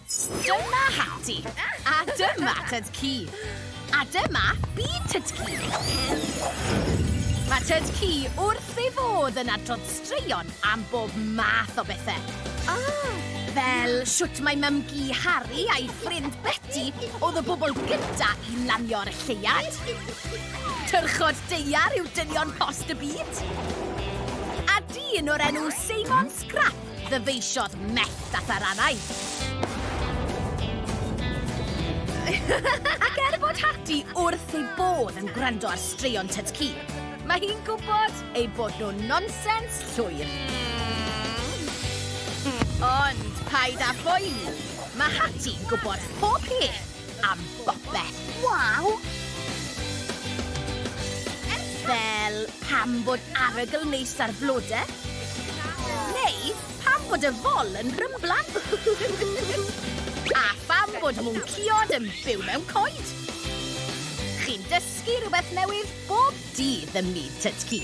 Dyma Hattie, a dyma Tyd-cu. A dyma byd Tyd-cu. Mae Tyd-cu wrth ei fodd yn adrodd straeon am bob math o bethau. Ah! Fel shwt mae mam-gu Harri a'i ffrind Betty oedd y bobl gynta i lanio ar y lleuad. Tyrchod daear yw dynion post y byd. A dyn o'r enw Seimon Scrap Ddyfeisiodd mellt a tharanau. Ac er bod Hattie wrth ei bodd yn gwrando ar straeon Tyd-cu, mae hi'n gwybod eu bod nhw'n nonsens llwyr. Ond paid â phoeni, mae Hattie'n gwybod pob peth am bopeth. Waw! Fel pam bod arogl neis ar flode? Neu pam bod y fol yn rymblan? A pham bod mwncïod yn byw mewn coed? Chi'n dysgu rhywbeth newydd bob dydd ym myd Tŷ-tŷ.